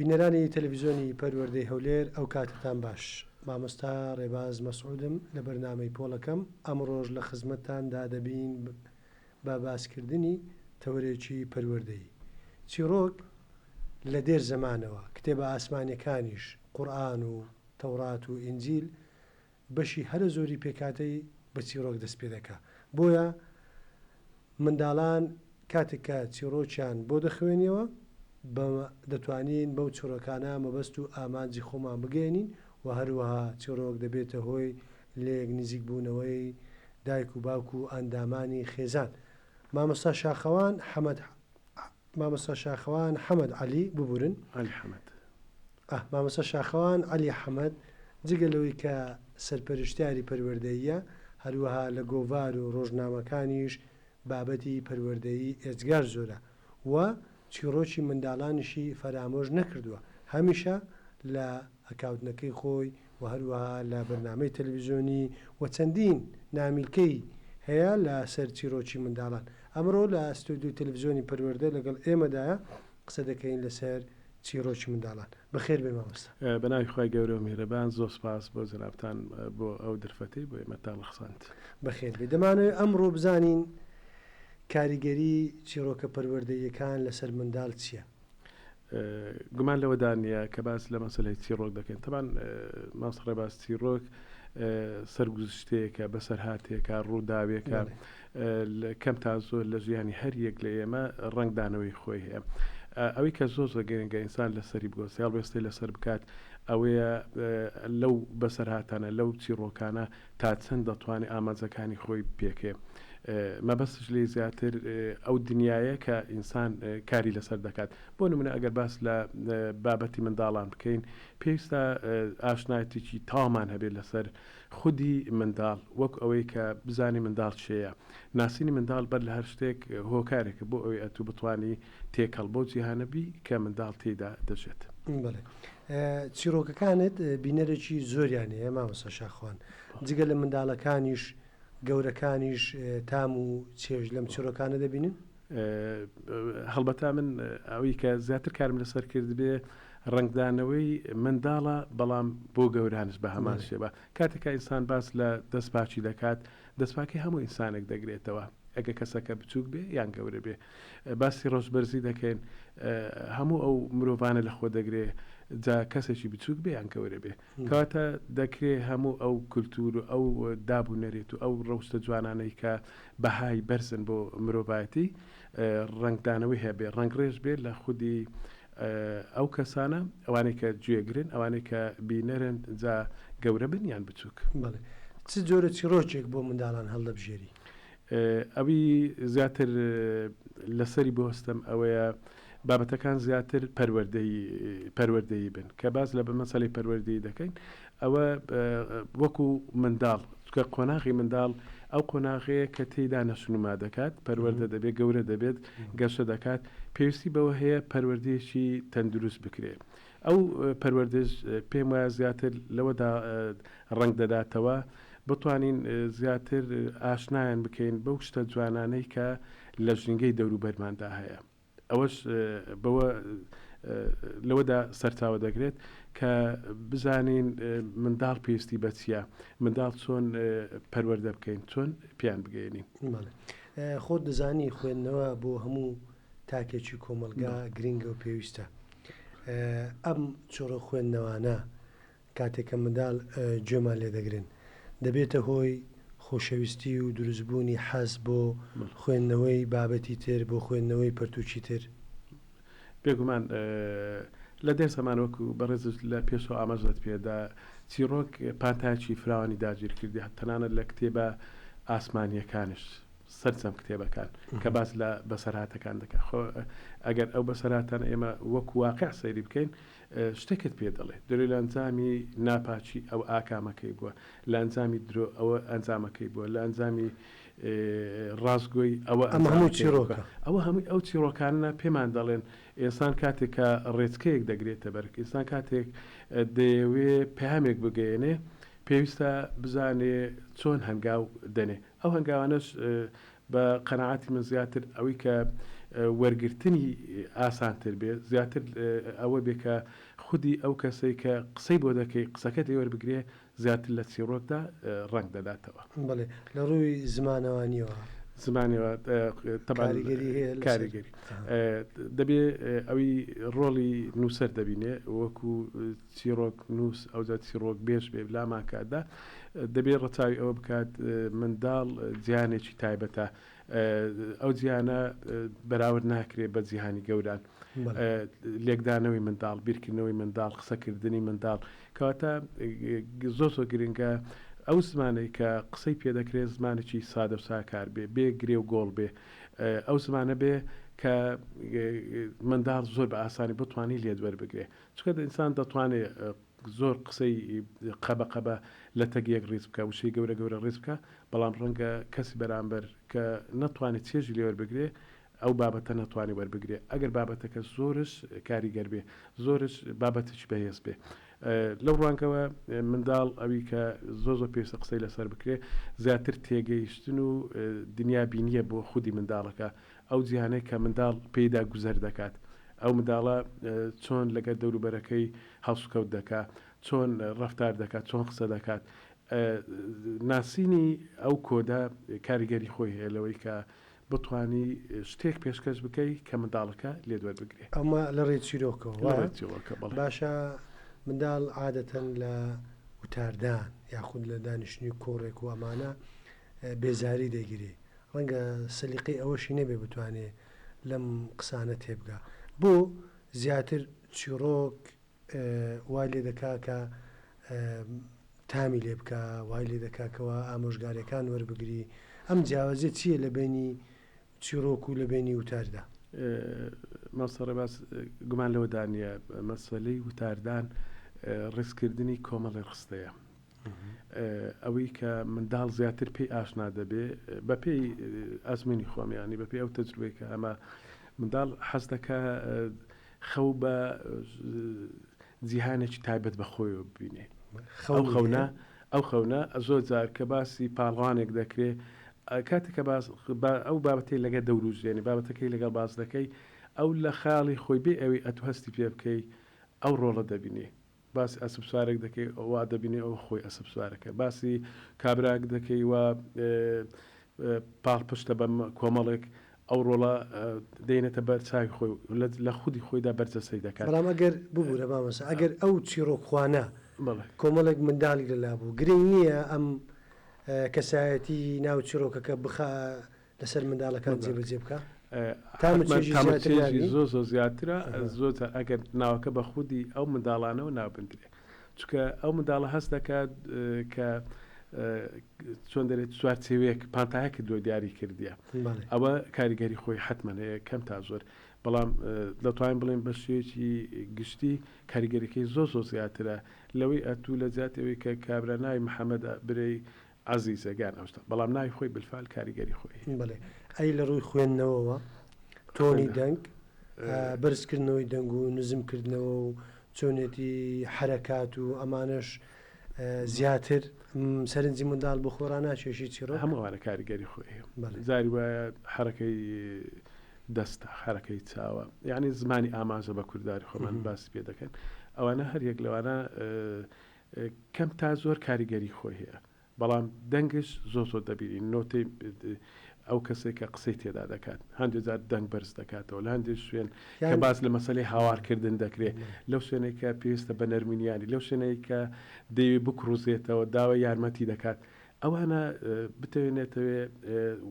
بینەرانی تەلەفیزۆنی پەروەردەی هەولێر ئەو کاتەتان باش. مامۆستا ڕێباز مەسعودم لە بەرنامەی پۆڵەکەم ئەمڕۆش لە خزمەتتان دا دەبین بە باسکردنی تەوەرێکی پەروەردەیی. چیڕۆک لە دێر زەمانەوە کتێبە ئاسمانیەکانیش قورئان و تەوڕات و ئینجیل بەشی هەرە زۆری پێکهاتەی بە چیڕۆک دەست پێ دەکا. بۆیە منداڵان کاتێک کە چیڕۆکیان بۆ دەخوێنیەوە بە دەتوانین بەو چیڕۆکانە مەبەست و ئامانجی خۆمان بگەیەنین و هەروەها چیڕۆک دەبێتە هۆی لێک نزیک بوونەوەی دایک و باوک و ئەندامانی خێزان. مامۆستا شاخەوان حەمەد مامۆستا شاخەوان حەمەد عەلی، ببورن. عەلی حەمەد. ئاه مامۆستا شاخەوان عەلی حەمەد جگە لەوەی کە سەرپەرشتیاری پەروەردەییە، هەروەها لە گۆڤار و ڕۆژنامەکانیش بابەتی پەروەردەیی ئێجگار زۆرە و چیڕۆکی منداڵانیشی فەرامۆش نەکردووە، هەمیشە لە ئەکاونتەکەی خۆی و هەروەها لە بەرنامەی تەلەفزیۆنی و چەندین نامیلکەی هەیە لە سەر چیڕۆکی منداڵان. ئەمڕۆ لە ستۆدیۆی تەلەفزیۆنی پەروەردە لەگەڵ ئێمەدایە قسە دەکەین لەسەر چیڕۆکی منداڵان. بەخێر بێی مامۆستا. بە ناوی خوای گەورە و میهرەبان زۆر سوپاس بۆ جەنابتان بۆ ئەو درفەتەی بۆ ئێمەتان ڕەخساند. بەخێر بێی. دەمانەوێت ئەمڕۆ بزانین کاریگەری چیڕۆکە پەروەردەییەکان لەسەر منداڵ چییە؟ گومان لەوەدا نییە کە باس لە مەسەلەی چیڕۆک دەکەین تەبان مامۆستا ڕێباز چیڕۆک سەرگوزشتەیەکە بەسەرهاتێکە ڕووداوێکە کەم تا زۆر لە ژیانی هەر یەک لە ئێمە ڕەنگدانەوەی خۆی هەیە ئەوەی کە زۆر زۆر گرنگە ئینسان لەسەری بگۆستی هەڵوێستەی لەسەر بکات ئەوەیە لەو بەسەرهاتانە لەو چیڕۆکانە تا چەند دەتوانێت ئامانجەکانی خۆی بپێکێ. مەبەستش لێی زیاتر ئەو دنیایە کە ئینسان کاری لەسەر دەکات. بۆ نمونە ئەگەر باس لە بابەتی منداڵان بکەین، پێویستە ئاشنایەتێکی تەواومان هەبێت لەسەر خودی منداڵ، وەک ئەوەی کە بزانین منداڵ کێیە. ناسینی منداڵ بەر لە هەر شتێک هۆکارێکە بۆ ئەوەی ئەتوو بتوانی تێکەڵ بەو جیهانە بی کە منداڵ تێیدا دەژێت. بەڵێ. چیڕۆکەکانت بینەرێکی زۆریان هەیە مامۆستا شاخوان. جگە لە منداڵەکانیش گەورەکانیش تام و چێژ لەم چیڕۆکانە دەبینن؟ هەڵبەتە من ئەوەی کە زیاتر کارم لەسەر کردبێ ڕەنگدانەوەی منداڵە بەڵام بۆ گەورانش بە هەمان شێوە. کاتێک کە ئینسان باس لە دەستپاکی دەکات دەستپاکی هەموو ئینسانێک دەگرێتەوە ئەگەر کەسەکە بچووک بێ یان گەورە بێ. باسی ڕەوشتبەرزی دەکەین هەموو ئەو مرۆڤانە لە خۆ دەگرێ جا کەسێکی بچووک بێ یان گەورە بێ. کەواتە دەکرێ هەموو ئەو کولتوور و ئەو داب و نەریت و ئەو ڕەوشتە جوانانەی کە بەهای بەرزن بۆ مرۆڤایەتی ڕەنگدانەوەی هەبێ، ڕەنگڕێژ بێ لە خودی ئەو کەسانە، ئەوانەی کە گوێگرن، ئەوانەی کە بینەرن جا گەورە بن یان بچووک. بەڵێ. چ جۆرە چیڕۆکێک بۆ منداڵان هەڵدەبژێری؟ ئەوی زیاتر لەسەری بوەستم ئەوەیە بابەتەکان زیاتر پەروەردەیی پەروەردەیی بن. کە باس لە مەسەلەی پەروەردەیی دەکەین ئەوە وەکو منداڵ چونکە قۆناغی منداڵ ئەو قۆناغەیە کە تێیدا نەشونما دەکات، پەروەردە دەبێت، گەورە دەبێت، گەشە دەکات، پێویستی بەوە هەیە پەروەردەیەکی تەندروست بکرێت. ئەو پەروەردەش پێم وایە زیاتر لەوەدا ڕەنگ دەداتەوە بتوانین زیاتر ئاشنایان بکەین بەو شتە جوانانەی کە لە ژینگەی دەوروبەرماندا هەیە. ئەوەش بەوە لەوەدا سەرچاوە دەگرێت کە بزانین منداڵ پێویستی بە چییە، منداڵ چۆن پەروەردە بکەین، چۆن پێیان بگەیەنین. بەڵێ خۆت دەزانی خوێندنەوە بۆ هەموو تاکێکی کۆمەڵگا گرینگە و پێویستە. ئەم چۆرە خوێندنەوانە کاتێک کە منداڵ گوێمان لێ دەگرن دەبێتە هۆی خۆشەویستی و دروستبوونی حەز بۆ خوێندنەوەی بابەتی تر، بۆ خوێندنەوەی پەرتووکی تر. بێگومان لە دێر زەمان وەکو بەڕێزت لە پێشەوە ئاماژەت پێ دا، چیڕۆک پانتایەکی فراوانی داگیر کردیه، تەنانەت لە کتێبە ئاسمانییەکانیش، سەرجەم کتێبەکان کە باس لە بەسەرهاتەکان دەکات، خۆ ئەگەر ئەو بەسەرهاتانە ئێمە وەکو واقیع سەیری بکەین، شتێکت پێ دەڵێ درۆ لە ئەنجامی ناپاکی ئەو ئاکامەکەی بووە، لە ئەنجامی درۆ ئەوە ئەنجامەکەی بووە، لە ئەنجامی ڕاستگۆی ئەوە ئەمە هەموو چیڕۆکە. ئەوە هەمووی ئەو چیڕۆکانە پێمان دەڵێن ئینسان کاتێک کە ڕێچکەیەک دەگرێتە بەر، ئینسان کاتێک دەیەوێ پەیامێک بگەیەنێ پێویستە بزانێ چۆن هەنگاو دەنێ. ئەو هەنگاوانەش بە قەناعەتی من زیاتر ئەوەی کە وەرگرتنی ئاسانتر بێ، زیاتر ئەوە بێ کە خودی ئەو کەسەی کە قسەی بۆ دەکەی قسەکەت لێ وەربگرێ زیاتر لە چیڕۆکدا ڕەنگ دەداتەوە. بەڵێ لە ڕووی زمانەوانیەوە. زمانەوە تەبعەن کاریگەری هەیە لەسەر؟ کاریگەری دەبێ ئەوی ڕۆڵی نووسەر دەبینێ وەکوو چیڕۆک نووس ئەوجا چیڕۆک بێژ بێ لامان کاتدا دەبێ ڕەچاوی ئەوە بکات منداڵ جیهانێکی تایبەتە ئەو جیهانە بەراورد ناکرێ بە جیهانی گەوران. لێکدانەوەی منداڵ، بیرکردنەوەی منداڵ، قسەکردنی منداڵ. کەواتە زۆر زۆر گرنگە ئەو زمانەی کە قسەی پێ دەکرێت زمانێکی سادە و ساکار بێ، بێ گرێ و گۆڵ بێ. ئەو زمانە بێ کە منداڵ زۆر بە ئاسانی بتوانێ لێت وەربگرێ. چونکە ئینسان دەتوانێ زۆر قسەی قەبە قەبە لە تەک یەک ڕیز بکا، وشەی گەورە گەورە ڕیز بکا، بەڵام ڕەنگە کەسی بەرامبەر کە نەتوانێ چێژی لێ وەربگرێ، ئەو بابەتە نەتوانێ وەربگرێ، ئەگەر بابەتەکە زۆرش کاریگەر بێ، زۆرش بابەتێکی بەهێز بێ. لەو ڕوانگەوە منداڵ ئەوی کە زۆر زۆر پێویستە قسەی لەسەر بکرێ، زیاتر تێگەیشتن و دنیا بینییە بۆ خودی منداڵەکە، ئەو جیهانەی کە منداڵ پێیدا گوزەر دەکات، ئەو منداڵە چۆن لەگەر دەوروبەرەکەی هەڵسوکەوت دەکا، چۆن ڕەفتار دەکات، چۆن قسە دەکات، ناسینی ئەو کۆدە کاریگەری خۆی هەیە لەوەی کە بتوانی شتێک پێشکەش بکەی کە منداڵەکە لێت وەربگرێ. ئەمە لە ڕێی چیرۆکەوە وایە؟ لە ڕێی چیرۆکە بەڵێ. باشە منداڵ عادەتەن لە وتاردان یاخود لە دانیشتنی کۆڕێک و ئەمانە بێزاری دەیگرێ، ڕەنگە سەلیقەی ئەوەشی نەبێ بتوانێ لەم قسانە تێبگا. بۆ زیاتر چیڕۆک وای لێ دەکا کە تامی لێ بکا، وای لێ دەکا کەوا ئامۆژگاریەکان وەربگری. ئەم جیاوازیە چیە لە بەینی چیڕۆک و لە بەینی وتاردا؟ مامۆستا ڕێباز گومان لەوەدا نیە مەسەلەی وتاردان ڕیزکردنی کۆمەڵی ڕستەیە. ئەوەی کە منداڵ زیاتر پێی ئاشنا دەبێ بەپێی ئەزموونی خۆم یانی بەپێی ئەو تەجروبەی کە ئەمە منداڵ حەز دەکا خەو بە جیهانێکی تایبەت بە خۆیەوە ببینێ ئەو خەونە ئەو خەونە زۆر جار کە باسی پاڵەوانێک دەکرێ کاتێک کە باس ئەو بابەتەی لەگە دەوروژێنی بابەتەکەی لەگەڵ باس دەکەی ئەو لە خەیاڵی خۆی بێ ئەوی ئەتو هەستی پێ بکەی ئەو ڕۆڵە دەبینێ باسی ئەسپ سوارێک دەکەی وا دەبینی ئەوە خۆی ئەسپ سوارەکە باسی کابراک دەکەی وا پاڵپشتە بە کۆمەڵێک ئەو ڕۆڵە دێنێتە بەر چاوی خۆی لە خودی خۆیدا بەرجەستەی دەکات. بەڵام ئەگەر ببورە مامۆستا ئەگەر ئەو چیڕۆکخوانە کۆمەڵێک منداڵی لەلا بوو گرنگ نییە ئەم کەسایەتی ناو چیڕۆکەکە بخا لەسەر منداڵەکان جێبەجێ بکا؟ تام و چێژی زیاتر نابی؟ زۆر زۆر زیاترە زۆر جار ئەگەر ناوەکە بە خودی ئەو منداڵانەوە ناو بندرێ چونکە ئەو منداڵە هەست دەکات کە چۆن دەرێت چوارچێوەیەک پانتایەکت لۆ دیاری کردیە ئەوە کاریگەری خۆی حتمما هەیە کەم تا زۆر بەڵام دەتوانین بڵێن بە شێوەیەکی گشتی کاریگەریەکەی زۆر زۆر زیاترە لەوەی ئەتوو لە جیاتی ئەوەی کە کابرا ناوی محەممەدە برێی عەزیزە گیان ئەو شتە بەڵام ناوی خۆی بالفعل کاریگەری خۆی هەیە. بەڵێ ئەی لە ڕووی خوێندنەوەوە تۆنی دەنگ بەرزکردنەوەی دەنگ و نزمکردنەوە و چۆنێتی حەرەکات و ئەمانەش زیاتر سەرنجی منداڵ بۆ خۆ ڕاناکێشی چیڕۆک؟ هەموو ئەوانە کاریگەری خۆی هەیە جاری وایە حەرەکەی دەستە حەرەکەی چاوە یعنی زمانی ئاماژە بە کورداری خۆمان باسی پێ دەکەن ئەوانە هەر یەک لەوانە کەم تا زۆر کاریگەری خۆی هەیە بەڵام دەنگش زۆر زۆر دەبینین نۆتەی ئەو کەسێک کە قسەی تێدا دەکات هەندێک جار دەنگ بەرز دەکاتەوە لە هەندێک شوێن کە باس لە مەسەلەی هاوارکردن دەکرێت لەو شوێنێک کە پێویستە بە نەرمونیانی لەو شوێنێک کە دەیەوێت بکڕوزێتەوە داوای یارمەتی دەکات ئەوانە بتەوێ نەتەوێ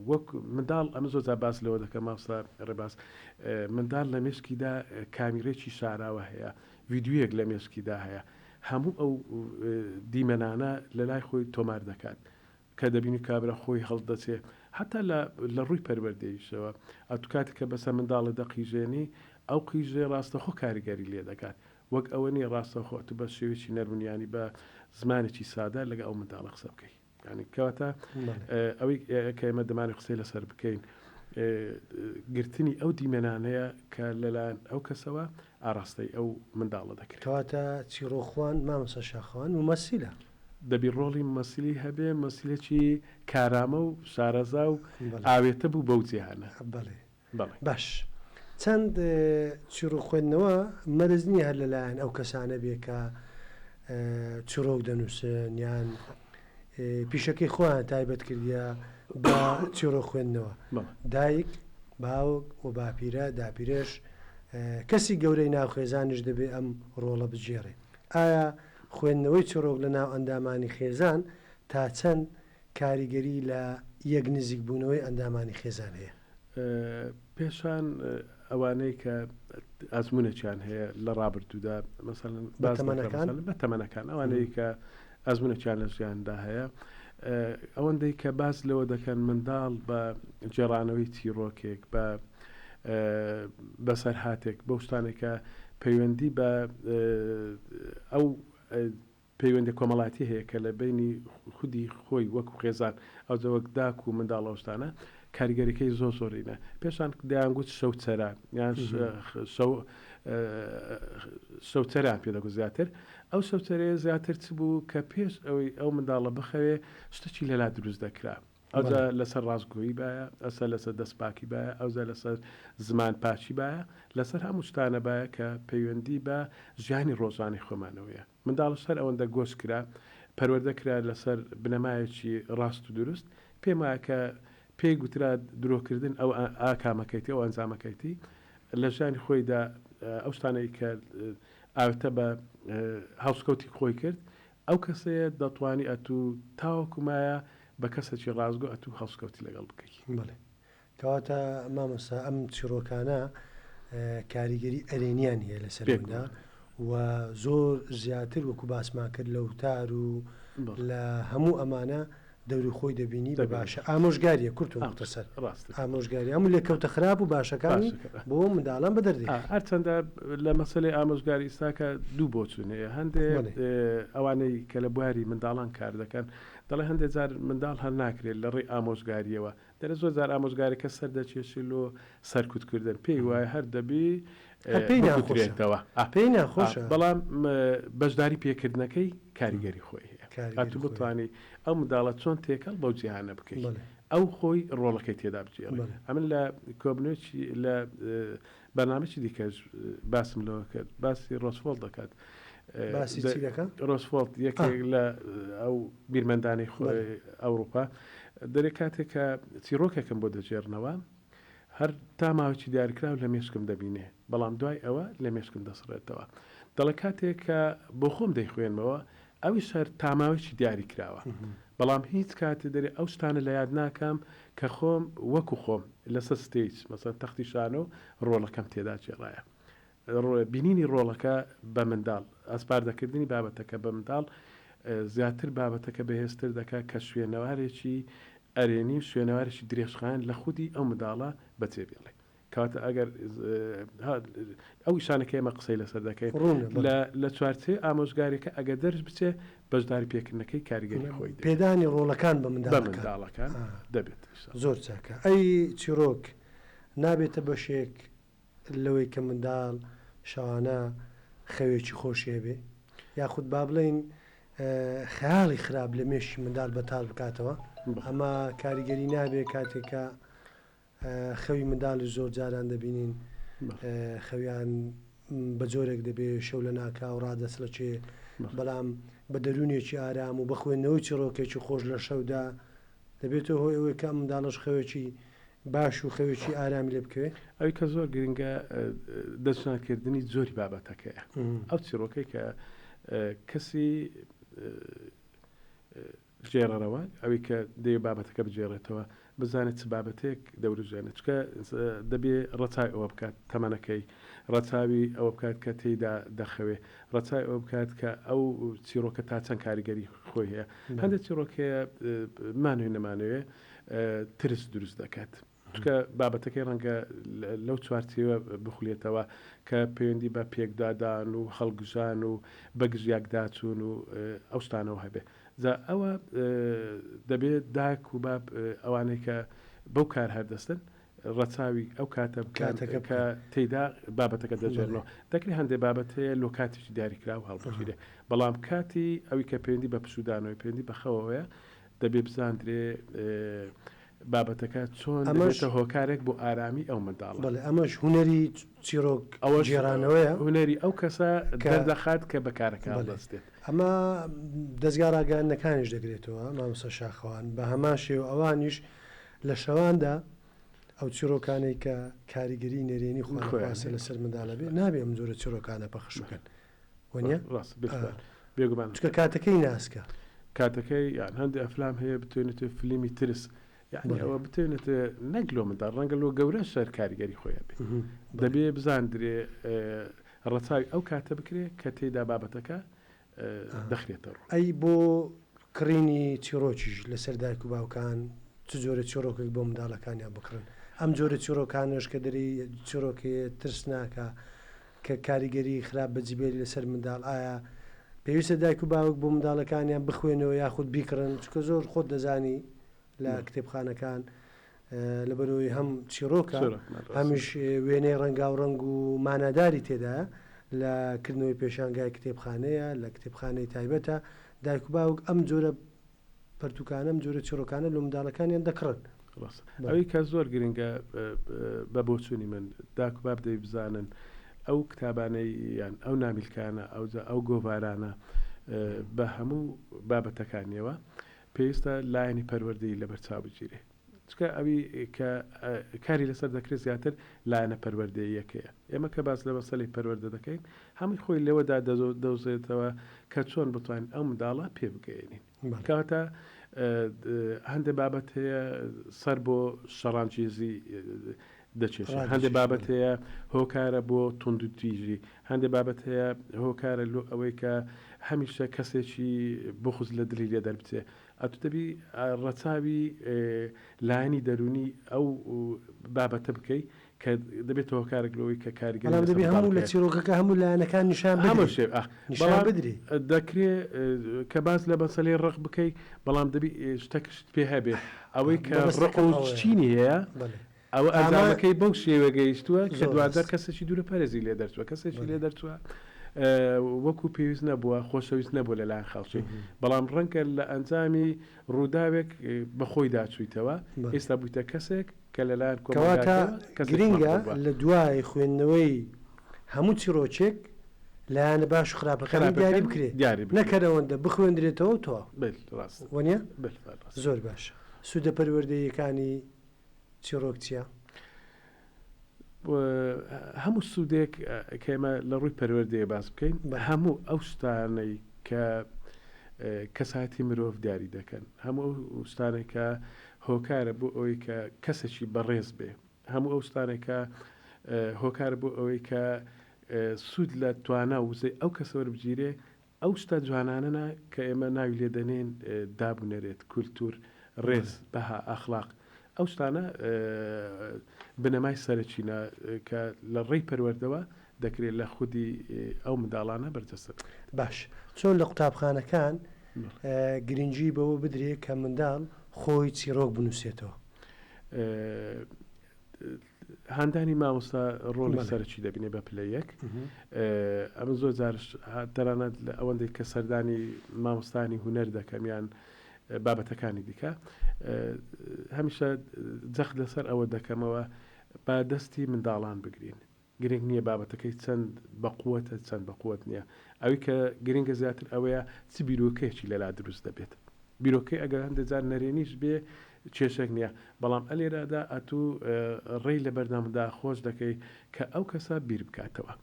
وەک منداڵ ئەمە زۆر جار باس لەوە دەکەم مامۆستا ڕێباز منداڵ لە مێشکیدا کامیرێکی شاراوە هەیە ڤیدیۆیەک لە مێشکیدا هەیە هەموو ئەو دیمەنانە لە لای خۆی تۆمار دەکات کە دەبینی کابرا خۆی هەڵدەچێ هەتا لە لە ڕووی پەروەردەیشەوە ئەتو کاتێک کە بەسەر منداڵە دەقیژێنی ئەو قیژەی ڕاستەخۆ کاریگەری لێ دەکات وەک ئەوە نییە ڕاستەخۆ ئەتو بە شێوەیەکی نەرمونیانی بە زمانێکی سادە لەگە ئەو منداڵە قسە بکەی. یانی کەواتە ئەوەی کە ئێمە دەمانەوێت قسەی لەسەر بکەین گرتنی ئەو دیمەنانەیە کە لەلایەن ئەو کەسەوە ئاراستەی ئەو منداڵە دەکرێت. کەواتە چیڕۆکخوان مامۆستا شاخەوان مومەسیلە. دەبی ڕۆڵی مومەسیلی هەبێ، مومەسیلێکی کارامە و شارەزا و ئاوێتە بوو بەو جیهانە. بەڵێ. بەڵێ. باش چەند چیڕۆک خوێندنەوە مەرج نییە هەر لەلایەن ئەو کەسانە بێ کە چیڕۆک دەنووسن یان پیشەکەی خۆیان تایبەت کردیە بە چیڕۆک خوێندنەوە. دایک، باوک و باپیرە، داپیرەش کەسی گەورەی ناو خێزانیش دەبێ ئەم ڕۆڵە بگێڕێ. ئایا خوێندنەوەی چیڕۆک لە ناو ئەندامانی خێزان تا چەند کاریگەری لە یەک نزیک بوونەوەی ئەندامانی خێزان هەیە؟ پێشان ئەوانەی کە ئەزمونێکیان هەیە لە ڕابردوودا مەسەلەن بە تەمەنەکان؟ بە تەمەنەکان ئەوانەی کە ئەزمونێکیان لە ژیاندا هەیە ئەوەندەی کە باس لەوە دەکەن منداڵ بە گێڕانەوەی چیڕۆکێک بە بەسەرهاتێک بەو شتانێک کە پەیوەندی بە ئەو پەیوەندیە کۆمەڵایەتی هەیە کە لە بەینی خودی خۆی وەکو خێزان ئەوجا وەک داک و منداڵ ئەو شتانە کاریگەریەکەی زۆر زۆرینە پێشان دەیانگوت شەوچەرە یان شەو شەوچەران پێ دەگوت زیاتر ئەو شەوچەرەیە زیاتر چ بوو کە پێش ئەوەی ئەو منداڵە بخەوێ شتەکی لەلا دروست دەکرا ئەوجا لەسەر ڕاستگۆیی بایە، ئەسە لەسەر دەست پاکی بایە، ئەوجا لەسەر زمان پاکی بایە، لەسەر هەموو شتانە بایە کە پەیوەندی بە ژیانی ڕۆژانەی خۆمانەوەیە. منداڵش هەر ئەوەندە گۆش کرا، پەروەردە کرا لەسەر بنەمایەکی ڕاست و دروست، پێم وایە کە پێی گوترا درۆکردن ئەو ئاکامەکەیتی، ئەو ئەنجامەکەیتی، لە ژیانی خۆیدا ئەو شتانەی کە ئاوێتە بە هەڵسوکەوتی خۆی کرد، ئەو کەسەیە دەتوانی ئەتوو تاوەکو مایە بە کەسەکی ڕاستگۆ ئەتوو هەڵسوکەوتی لەگەڵ بکەی. بەڵێ کەواتە مامۆستا ئەم چیڕۆکانە کاریگەری ئەرێنیان هەیە لەسەر منداڵ و زۆر زیاتر وەکو باسمان کرد لە وتار و لە هەموو ئەمانە دەوری خۆی دەبینی بە باشە ئامۆژگاریە کورت و مختصر ئامۆژگاری هەموو لێکەوتە خراپ و باشەکانی بۆ منداڵان بەدەر دێت. هەرچەندە لە مەسەلەی ئامۆژگاری ئیستاکە دوو بۆچوون هەیە هەندێ ئەوانەی کە لە بواری منداڵان کار دەکەن دەڵێ هەندێ جار منداڵ هەر ناکرێت لە ڕێی ئامۆژگاریەوە دەرێ زۆر جار ئامۆژگاریەکە سەر دەکێشێ لۆ سەرکوت کردن پێی وایە هەر دەبی هەر پێی ناخۆشە بکوترێتەوە پێی ناخۆشە بەڵام بەشداری پێکردنەکەی کاریگەری خۆی هەیە کاریگەری ئەتوو خۆی هەیە. بتوانی ئەو منداڵە چۆن تێکەڵ بەو جیهانە بکەی بەڵێ. ئەو خۆی ڕۆڵەکەی تێدا بگێڕێ بەڵێ. ئەمن لە کۆبنەوەیەکی لە بەرنامەیەکی دیکەش باسم لەوە کرد باسی ڕۆسفۆڵت دەکات باسی چی دەکا؟ ڕۆسفۆڵت یەکێک لە ئەو بیرمەندانەی ئەوروپا دەرێ کاتێک کە چیڕۆکێکم بۆ دەگێڕنەوە هەر تا ماوەیەکی دیاریکراو لە مێشکم دەبینێ، بەڵام دوای ئەوە لە مێشکم دەسڕێتەوە. دەڵێ کاتێک کە بۆ خۆم دەیخوێنمەوە، ئەویش هەر تا ماوەیەکی دیاریکراوە. بەڵام هیچ کاتێ دەرێ ئەو شتانە لە یاد ناکەم کە خۆم وەکو خۆم لەسەر stage، مەسەلەن تەختی شانۆ، ڕۆڵەکەم تێدا گێڕایە. بینینی ڕۆڵەکە بە منداڵ، ئەسپاردەکردنی بابەتەکە بە منداڵ زیاتر بابەتەکە بەهێزتر دەکات کە شوێنەوارێکی ئەرێنی و شوێنەوارێکی درێژخایەن لە خودی ئەو منداڵە بەجێ بێڵێ. کەواتە ئەگەر ئەو ئیشانە کە ئێمە قسەی لەسەر دەکەین لە چوارچێوەی ئامۆژگاریەکە ئەگەر دەرش بچێ بەشداری پێکردنەکەی کاریگەری خۆی دەبێت. پێدانی ڕۆڵەکان بە منداڵەکان دەبێت. زۆر چاکە. ئەی چیڕۆک نابێتە بەشێک لەوەی کە منداڵ شەوانە خەوێکی خۆشی هەبێ یاخود با بڵێین خەیاڵی خراپ لە مێشکی منداڵ بەتاڵ بکاتەوە ئەمە کاریگەری نابێ کاتێک کە خەوی منداڵی زۆر جاران دەبینین خەویان بە جۆرێک دەبێ شەو لە ناکاو ڕادەچڵەکێ بەڵام بە دەروونێکی ئارام و بە خوێندنەوەی چیڕۆکێکی خۆش لە شەودا دەبێتە هۆی ئەوەی کە ئەم منداڵەش خەوێکی باش و خەوێکی ئارامی لێ بکەوێ. ئەوی کە زۆر گرنگە دەستنیشانکردنی جۆری بابەتەکەیە. ئەو چیڕۆکەی کە کەسی گێڕەرەوە، ئەوی کە دەیەوێت بابەتەکە بگێڕێتەوە، بزانێت چ بابەتێک دەوروژێنێت. چونکە دەبێ ڕەچاوی ئەوە بکات تەمەنەکەی، ڕەچاوی ئەوە بکات کە تێیدا دەخەوێ، ڕەچاوی ئەوە بکات کە ئەو چیڕۆکە تا چەند کاریگەری خۆی هەیە. هەندێک چیڕۆک هەیە بمانەوێ نەمانەوێ ترس دروست دەکات. چونکە بابەتەکەی ڕەنگە لەو چوارچێوە بخولێتەوە کە پەیوەندی بە پێکدادان و هەڵگژان و بەگژیاکداچوون و ئەو شتانەوە هەبێ. جا ئەوە دەبێ داک و باب ئەوانەی کە بەو کار هەردەستن ڕەچاوی ئەو کاتە بکەن کە تێیدا بابەتەکە دەگێڕنەوە. دەکرێ هەندێ بابەت هەیە لۆ کاتێکی دیاریکراو هەڵبگیرێ، بەڵام کاتی ئەوی کە پەیوەندی بە پشوودانەوەی، پەیوەندی بە خەوەوەیە، دەبێ بزاندرێ. بابەتەکە چۆن ئەمەش دەبێتە هۆکارێک بۆ ئارامی ئەو منداڵە. بەڵێ ئەمەش هونەری چیڕۆک ئەوەش گێڕانەوەیە. هونەری ئەو کەسە کە دەردەخات کە بە کارەکە بەڵێ هەڵدەستێت. ئەمە دەزگا ڕاگەیاندنەکانیش دەگرێتەوە مامۆستا شاخەوان بە هەمان شێوە ئەوانیش لە شەواندا ئەو چیڕۆکانەی کە کاریگەری نەرێنی خۆیان خوانەخواستە هەیە. لەسەر منداڵە بێ نابێ ئەم جۆرە چیڕۆکانە پەخش بکەن وەنیە؟ ڕاستە بێگومان بێگومان. چونکە کاتەکەی ناسکە. کاتەکەی یان هەندێ ئەفلام هەیە بتوێنێتێ فلیمی ترس یانی ئەوە بتوێنێتێ نەک لۆ منداڵ ڕەنگە لۆ گەورەش هەر کاریگەری خۆی هەبێ دەبێ بزاندرێ ڕەچاوی ئەو کاتە بکرێ کە تێیدا بابەتەکە دەخرێتە ڕوو. ئەی بۆ کڕینی چیڕۆکیش لەسەر دایک و باوکان چ جۆرە چیڕۆکێک بۆ منداڵەکانیان بکڕن؟ ئەم جۆرە چیڕۆکانەش کە دەرێی چیڕۆکێ ترسناکە کە کاریگەری خراپ بەجیبێلی لەسەر منداڵ ئایا پێویستە دایک و باوک بۆ منداڵەکانیان بخوێنەوە یاخود بیکڕن چونکە زۆر خۆت دەزانی لە کتێبخانەکان لەبەرئەوەی هەم چیڕۆکە هەمیش وێنەی ڕەنگاوڕەنگ و ماناداری تێدایە لە کردنەوەی پێشانگای کتێبخانەیە لە کتێبخانەی تایبەتە دایک و باوک ئەم جۆرە پەرتوکانە ئەم جۆرە چیڕۆکانە لۆ منداڵەکانیان دەکڕن. ڕاستە. ئەوی کە زۆر گرنگە بە بۆچوونی من داک و باب دەبی بزانن ئەو کتابانەی یان ئەو نامیلکانە ئەوجا ئەو گۆڤارانە بە هەموو بابەتەکانیەوە پێویستە لایەنی پەروەردەیی لەبەرچاو بگیرێ چونکە ئەوی کە کاری لەسەر دەکرێت زیاتر لایەنە پەروەردەییەکەیە ئێمە کە باس لە مەسەلەی پەروەردە دەکەین هەمووی خۆی لەوەدا دەوزێتەوە کە چۆن بتوانین ئەو منداڵە پێ بگەیەنین کەواتە هەندێک بابەت هەیە سەر بۆ شەڕانگێزی دەکێشێ هەندێک بابەت هەیە هۆکارە بۆ توندوتیژی هەندێک بابەت هەیە هۆکارە لۆ ئەوەی کە هەمیشە کەسێکی بوغز لە دلی لێ دەربچێ ئەتو دەبی ڕەچاوی لایەنی دەروونی ئەو بابەتە بکەی کە دەبێتە هۆکارێک لەوەی کە کاریگەری بەڵام لەسەر دەبی هەموو منداڵەکە لە هەبێت. چیرۆکەکە هەموو لایەنەکان نیشان هەموو بدرێ شێ ئاخ نیشان بەڵام بدرێ. دەکرێ کە باس لە مەسەلەی ڕق بکەی بەڵام دەبی شتەکشت پێ هەبێ ئەوەی کە ڕق مەبەستەکەم و ئەوەیە. چینی هەیە بەڵێ ئەوە ئامە ئەنجامەکەی بەو شێوە گەیشتووە کە زۆر دواجار ڕاست. کەسێکی دوورە پەرێزی لێ دەرچووە کەسێکی بەڵێ. لێ دەرچووە وەکو پێویست نەبووە خۆشەویست نەبووە لەلایەن خەڵکی بەڵام ڕەنگە لە ئەنجامی ڕووداوێک بەخۆیدا چوویتەوە بەڵێ. ئێستا بوویتە کەسێک کە لەلایەن کەواتە کۆمەڵگاکەوە کەسێکی گرنگە مەحبوبە. لە دوای خوێندنەوەی هەموو چیڕۆکێک لایەنە باش و خراپەکانی دیاری خراپەکانی بکرێ دیاری نەک بکرێ. هەر ئەوەندە بخوێندرێتەوە و تەواو. بەل ڕاستە. وەنیە؟ بەل ڕاستە. زۆر باشە. سوودە پەروەردەییەکانی چیڕۆک چییە؟ هەموو سوودێک کە ئێمە لە ڕووی پەروەردەیە باس بکەین هەموو ئەو شتانەی کە کەسایەتی مرۆڤ دیاری دەکەن هەموو ئەو شتانەی کە هۆکارە بۆ ئەوەی کە کەسێکی بەڕێز بێ هەموو ئەو شتانێک کە هۆکارە بۆ ئەوەی کە سوود لە توانا و وزەی ئەو کەسە وەربگیرێ ئەو شتە جوانانەنە کە ئێمە ناوی لێ دەنێین داب و نەرێت، کولتوور، ڕێز، بەها، ئەخلاق، ئەو شتانە بنەمای سەرەکینە کە لە ڕێی پەروەردەوە دەکرێت لە خودی ئەو منداڵانە بەرجەستە بکرێت. باش چۆن لە قوتابخانەکان گرنگی بەوە بدرێ کە منداڵ خۆی چیڕۆک بنووسێتەوە؟ هاندانی مامۆستا ڕۆڵی سەرەکی دەبینێ بە پلە یەک ئەمە زۆر جارش تەنانەت لە ئەوەندەی کە سەردانی مامۆستانی هونەر دەکەم یان بابەتەکانی دیکە هەمیشە جەخت لەسەر ئەوە دەکەمەوە با دەستی منداڵان بگرین گرنگ نییە بابەتەکەی چەند بەقوەتە چەند بەقوەت نییە ئەوی کە گرنگە زیاتر ئەوەیە چ بیرۆکەیەکی لەلا دروست دەبێت بیرۆکەی ئەگەر هەندێک جار نەرێنیش بێ کێشەک نییە بەڵام ئەلێرەدا ئەتوو ڕێی لە بەردەمدا خۆش دەکەی کە ئەو کەسە بیر بکاتەوە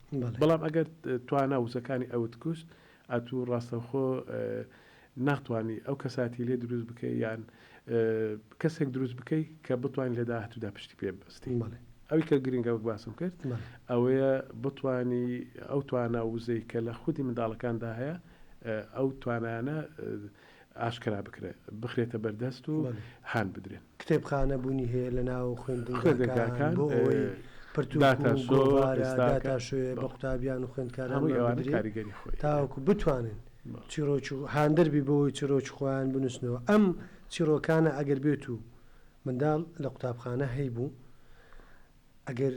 بەڵام ئەگەر توانا وزەکانی ئەوت کوشت ئەتوو ڕاستەوخۆ ناتوانی ئەو کەساتی لێ دروست بکەی یان کەسێک دروست بکەی کە بتوانانی لە داهاتوودا پشتی پێ ببەستی ئەوی کە گرنگە وەک باسم کرد ئەوەیە بتانی ئەو توانا وزەی کە لە خودی منداڵەکاندا هەیە ئەو توانایانە ئاشکرا بکرێت بخرێتە بەردەست و هان بدرێن. کتێبخانە بوونی هەیە لە ناو خوێندنگاکان خوێندنگاکان بۆ ئەوەی پرتوک و داتا شۆ گۆڤارە ئێستاکە داتا شۆیە بە بەڵێ قوتابیان و خوێندکارانمان هەمووی ئەوانە بدرێ کاریگەری خۆی هەیە. تاوەکو بتوانن بەڵێ. چیڕۆکی و هاندەر بی بۆ ئەوەی چیڕۆکی خۆیان بنووسنەوە ئەم چیڕۆکانە ئەگەر بێت و منداڵ لە قوتابخانە هەیبوو ئەگەر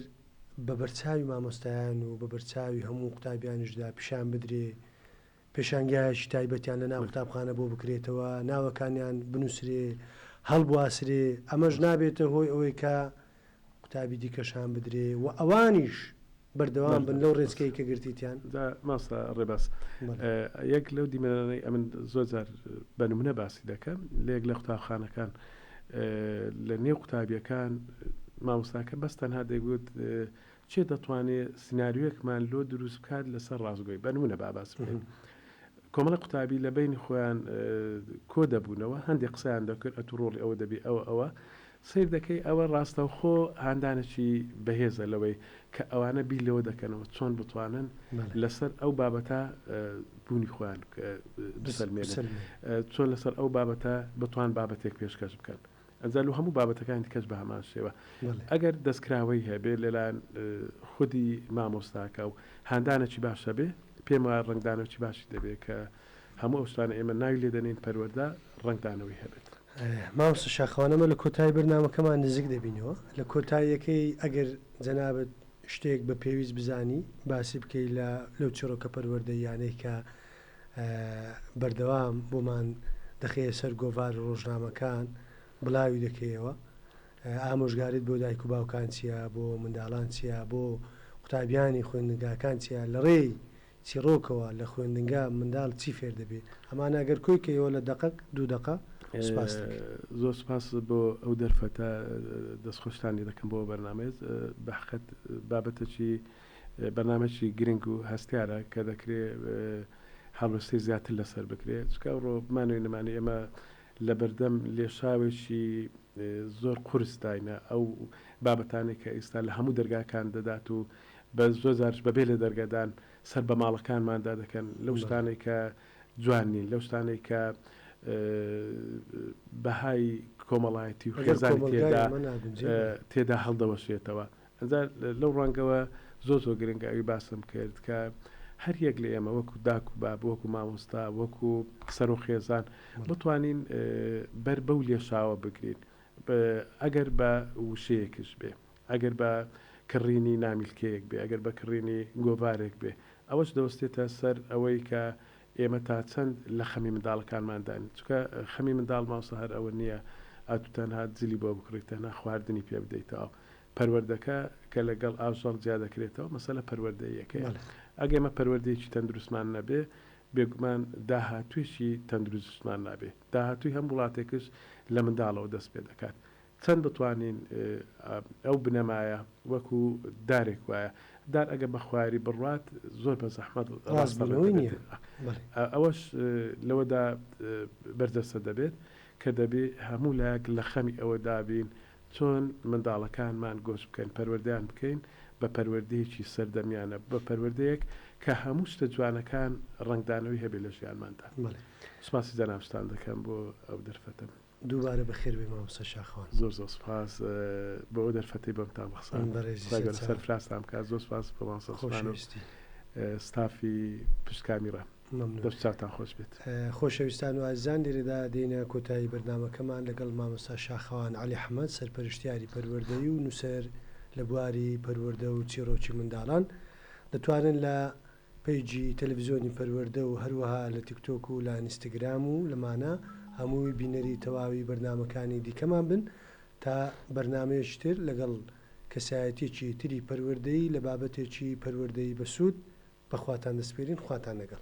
بە بەرچاوی مامۆستایان و بە بەرچاوی هەموو قوتابیانیشدا پیشان بدرێ پێشانگایەکی تایبەتیان لە ناو قوتابخانە بۆ بکرێتەوە، ناوەکانیان بنووسرێ، هەڵبواسرێ، ئەمەش نابێتە هۆی ئەوەی کە قوتابی دیکەش هان بدرێ و ئەوانیش بەردەوام بن لەو ڕێچکەی کە گرتیتیان؟ جا مامۆستا ڕێباز یەک لەو دیمەنانەی ئەمن زۆر جار بە نمونە باسی دەکەم لە یەک لە قوتابخانەکان لە نێو قوتابیەکان مامۆستاکە بەس تەنها دەیگوت کێ دەتوانێ سیناریۆیەکمان لۆ دروست بکات لەسەر ڕاستگۆی بە نمونە با باس بکەین کۆمەڵی قوتابی لە بەینی خۆیان کۆ دەبوونەوە هەندێک قسەیان دەکرد ئەتوو ڕۆڵی ئەوە دەبی ئەوە ئەوە سەیر دەکەی ئەوە ڕاستەوخۆ هاندانێکی بەهێزە لەوەی کە ئەوانە بیر لەوە دەکەنەوە چۆن بتوانن لەسەر ئەو بابەتە بوونی خۆیان بسەلمێنن چۆن لەسەر ئەو بابەتە بتوان بابەتێک پێشکەش بکەن ئەنجا لۆ هەموو بابەتەکانی دیکەش بە هەمان شێوە ئەگەر دەستکراوەی هەبێ لەلایەن خودی مامۆستاکە و هاندانێکی باش هەبێ پێم وایە ڕەنگدانەوەی باشی دەبێت کە هەموو ئەو شتانە ئێمە ناوی لێ دەنێین پەروەردە ڕەنگدانەوەی هەبێت. مامۆستا شاخەوان ئەمە لە کۆتایی بەرنامەکەمان نزیک دەبینەوە لە کۆتاییەکەی ئەگەر جەنابت شتێک بە پێویست بزانی باسی بکەی لە لەو چیڕۆکە پەروەردەییانەی کە بەردەوام بۆمان دەخەیە سەر گۆڤار و ڕۆژنامەکان بڵاوی دەکەیەوە ئامۆژگاریت بۆ دایک و باوکان چییە بۆ منداڵان چییە بۆ قوتابیانی خوێندنگاکان چییە لە ڕێی چیڕۆکەوە لە خوێندنگا منداڵ چی فێر دەبێ ئەمانە گەر کۆی کەیەوە لە دەقەک دوو دەقە سوپاست دەکەین. زۆر سوپاس بۆ ئەو دەرفەتە دەستخۆشتان لێ دەکەم بۆ ئەو بەرنامەیە بەحقەت بابەتەکی بەرنامەکی گرنگ و هەستیارە کە دەکرێ هەڵوێستەی زیاتر لەسەر بکرێ چونکە ئەوڕۆ بمانەوێ نەمانەوێ ئێمە لەبەردەم لێشاوێکی زۆر قورس داینە ئەو بابەتانەی کە ئیستا لە هەموو دەرگاکان دەدات و بە زۆر جاریش بەبێ لێ دەرگادان سەر بە ماڵەکانماندا دەکەن لەو شتانەی کە جوان نین لەو شتانەی کە بەهای کۆمەڵایەتی و خێزانی تێدا تێدا هەڵدەوەشێتەوە ئەجا لەو ڕوانگەوە زۆر زۆر گرنگە ئەوی باسم کرد کە هەر یەک لە ئێمە وەکو داک و باب وەکو مامۆستا وەکو سەرۆک خێزان بتوانین بەر بەو لێشاوە بگرین ئەگەر بە وشەیەکش بێ ئەگەر بە کڕینی نامیلکەیەک بێ ئەگەر بە کڕینی گۆڤارێک بێ ئەوەش دەوەستێتە سەر ئەوەی کە ئێمە تا چەند لە خەمی منداڵەکانمانداین چونکە خەمی منداڵ مامۆستا هەر ئەوە نییە ئەتوو تەنها جلی بۆ بکڕی تەنها خواردنی پێ بدەیتەوە پەروەردەکە کە لەگەڵ ئاژەڵ جیا دەکرێتەوە مەسەلە پەروەردەییەکەیە. ئەگەر ئێمە پەروەردەیەکی تەندروستمان نەبێ بێگومان داهاتوویەکی تەندروستمان نابێ. داهاتووی هەم وڵاتێکش لە منداڵەوە دەست پێ دەکات. چەند بتوانین ئەو بنەمایە وەکو دارێک وایە. دار ئەگەر بە خواری بڕوات زۆر بە زەحمەت ڕاستبوونەوەی نییە. ئەوەش لەوەدا بەرجەستە دەبێت کە دەبێ هەموو لایەک لە خەمی ئەوەدا بین چۆن منداڵەکانمان گۆچ بکەین، پەروەردەیان بکەین بە پەروەردەیەکی سەردەمیانە، بە پەروەردەیەک کە هەموو شتە جوانەکان ڕەنگدانەوەی هەبێت لە ژیانماندا. سوپاسی جەنابتان دەکەم بۆ ئەو دەرفەتە. دووبارە بەخێر بێی مامۆستا شاخەوان. زۆر زۆر سوپاس بۆ ئەو دەرفەتەی بۆمتان ڕەخساند. بەڕێزی خوای گەورە سەرچاو. سەرفرازتان بکات. زۆر سوپاس بۆ مامۆستا عوسمان و خۆشەویستی. ستافی پشت کامیرا. مەمنون. دەست و چاوتان خۆش بێت. خۆشەویستان و ئازیزان لێرەدا دێینە کۆتایی بەرنامەکەمان لەگەڵ مامۆستا شاخەوان عەلی حەمەد سەرپەرشتیاری پەروەردەیی و نووسەر لە بواری پەروەردە و چیڕۆکی منداڵان دەتوانن لە پەیجی تەلەفزیۆنی پەروەردە و هەروەها لە تیکتۆک و لە ئینستگرام و لەمانە هەمووی بینەری تەواوی بەرنامەکانی دیکەمان بن تا بەرنامەیەکی تر لەگەڵ کەسایەتیەکی تری پەروەردەیی لە بابەتێکی پەروەردەیی بەسوود بەخواتان دەسپێرین خواتان لەگەڵ.